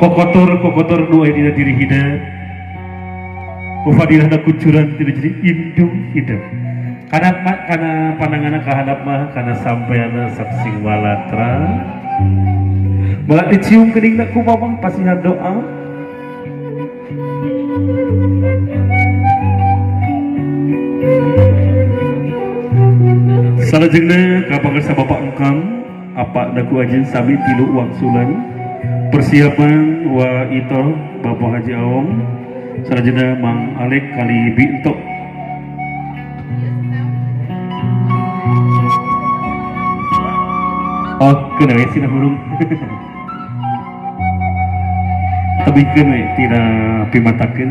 Speaker 1: Kokotor-kokotor nu aya dina diri hidup, ku fadilahna kucuran tidak jadi indung hidup. Karena pandanganna ka handap mah kana sampeanna saksing walatra. Malah dicium keningna ku mamah pasihan doa. Salajengna ka pangersa Bapak Engkam apa daku ajen sami tilu wangsulan persiapan wa ito Bapak Haji Awong salajengna Mang Alek kali Bintok. Oh, kena we sina hurung. Tebihkeun we tina pimatakeun.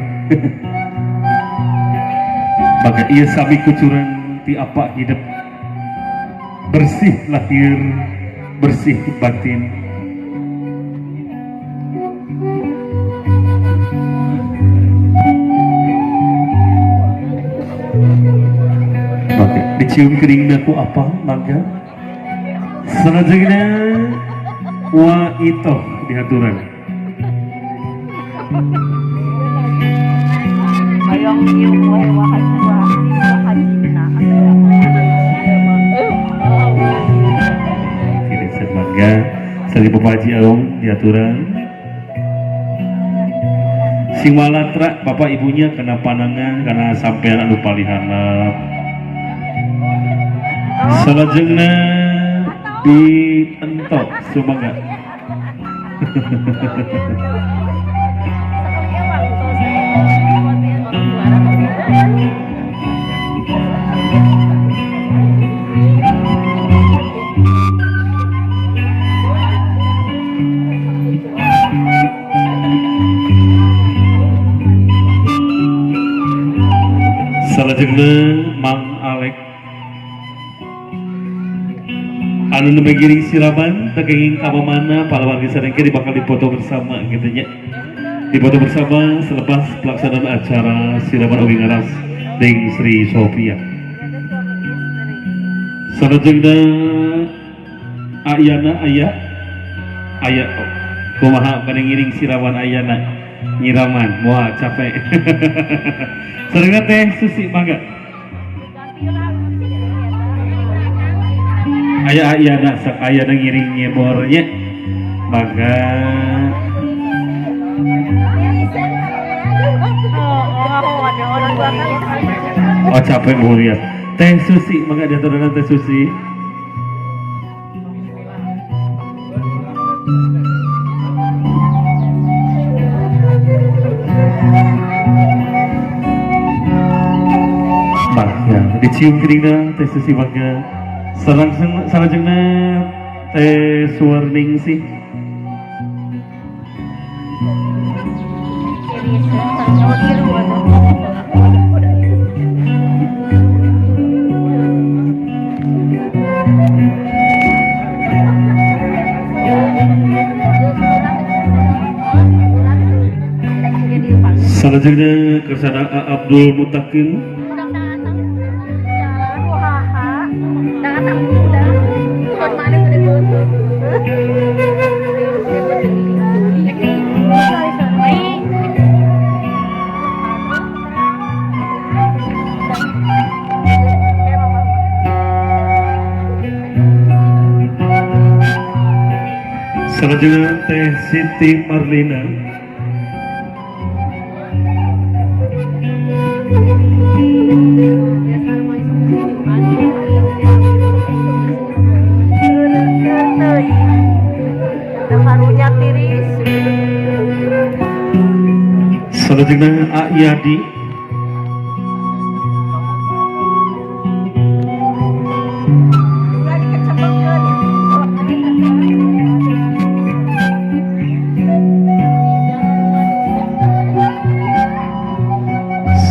Speaker 1: Maka ieu sami kucuran ti apa hidup bersih lahir, bersih batin. Oke, dicium keningna ku apa mangga? Salajengna wa itoh dihaturan.
Speaker 4: Hayang nyium wae wahajina.
Speaker 1: Tidak semangga sali Bapak Haji Aung diaturan. Sing walatra bapak ibunya kena panangan karena sampean anu palihanap. Salajengna di entok sumangga. Salajengna Mang Alek anu nembe ngiring siraman teu kenging ka mamana. Para wargi sadengke bakal dipoto bersama gitu nya, dipoto bersama selepas pelaksanaan acara siraman oge ngaras Deng Sri Sofia. Salajengna Ayana, aya aya kumaha pada ngiring siraman? Ayana nyiraman wah capek. Sarengna Teh Susi, mangga. Aya ayana, sok ayana ngiring nyebornya, mangga.
Speaker 4: Oh, ada orang belakang.
Speaker 1: Oh, capek mulia. Teh Susi, mangga diaturkeun Teh Susi. Mangga dicium keningna Teh Susi, mangga. Salajengna Teh Suwarningsih.
Speaker 4: Irisan, nyawa tiru atuh.
Speaker 1: Salajengna kersana A Abdul Mutakin. Salajengna Teh Siti Marlina.
Speaker 4: Karunya tiris.
Speaker 1: Salajengna A Yadi.
Speaker 4: Ulah dikecepkeun.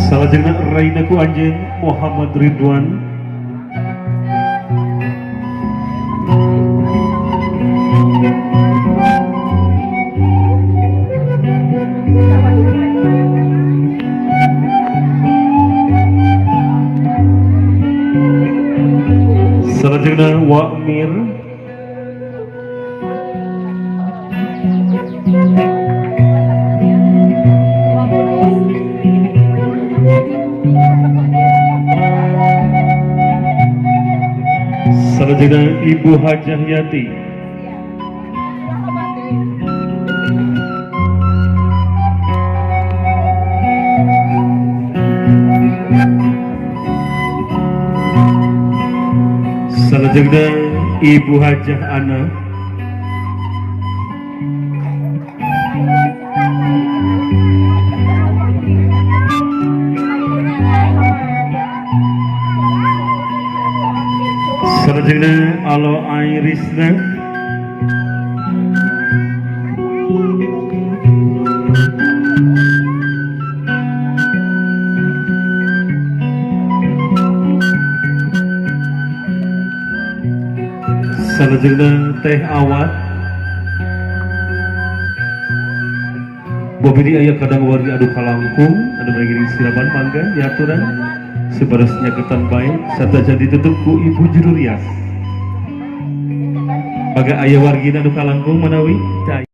Speaker 1: Salajengna Raina ku anjeun Muhammad Ridwan. Salajengna Wamir. Salajengna Ibu Hajah Yati. Salajengna Ibu Hajah Ana. Salajengna Alo Airisna. Salajengna Teh Awat. Bobiri aya kadang wargi anu kalangkung anu ngiring siraman, mangga diaturan supados nyaketan bae serta jadi ditutup ku Ibu Juru Rias. Mangga, aya wargina anu kalangkung manawi teu.